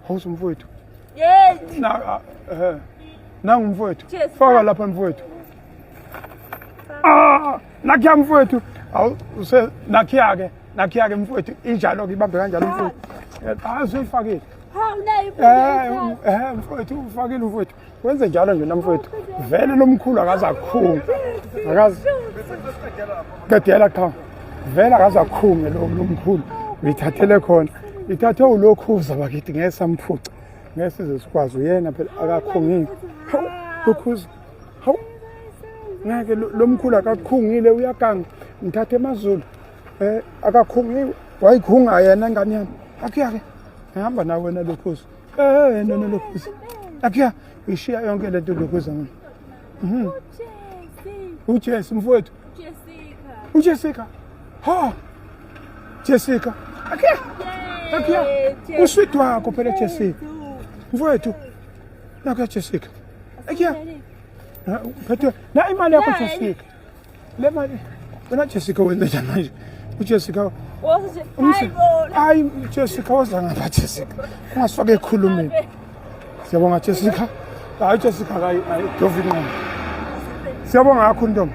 Hawuze mfowethu. Yey. Na eh nangu mfowethu. Jessica. Faka lapha mfowethu. Ah, nakhiya mfowethu. Awu use nakhiya ke, nakhiya ke mfowethu. Injalo ke ibambe kanjalo mfowethu. Ah, usuyifakile. Hawu nayi Eh, eh mfowethu ufakile mfowethu. Wenze njalo nje namfowethu. Vele lomkhulu akaze akhunge. Akaze qedela qha. Vele akaze akhunge lo lomkhulu. Uyithathele khona. Ithathe ulokhuza bakithi ngeke samphuca. Ngeke size sikwazi uyena phela akakhungile. Hawu lokhuza. Hawu ngeke lo mkhulu akakhungile uyaganga. Ngithathe emazulu. Eh akakhungiwe. Wayikhunga yena ngane yami. Akuyake. Ngihamba nawe wena lokhuza. Eh no no lokhuza. Akhiya uyishiya yonke lento lokhuza manje. Mhm. UJesse mfowethu. Jessica. UJessica. Ha. Jessica. Akhiya. Akhiya. Uswidi wakho phela Jessica. Mfowethu. Nakho Jessica. Akhiya. Phethe na imali yakho Jessica. Le mali wena Jessica wenze njani manje? UJessica Hayi Jessica woza ngapha Jessica. Ungasifake ekhulumeni. Siyabonga Jessica. Hayi Jessica hayi hayi dovi nqondo. Siyabonga kakhulu ntombi.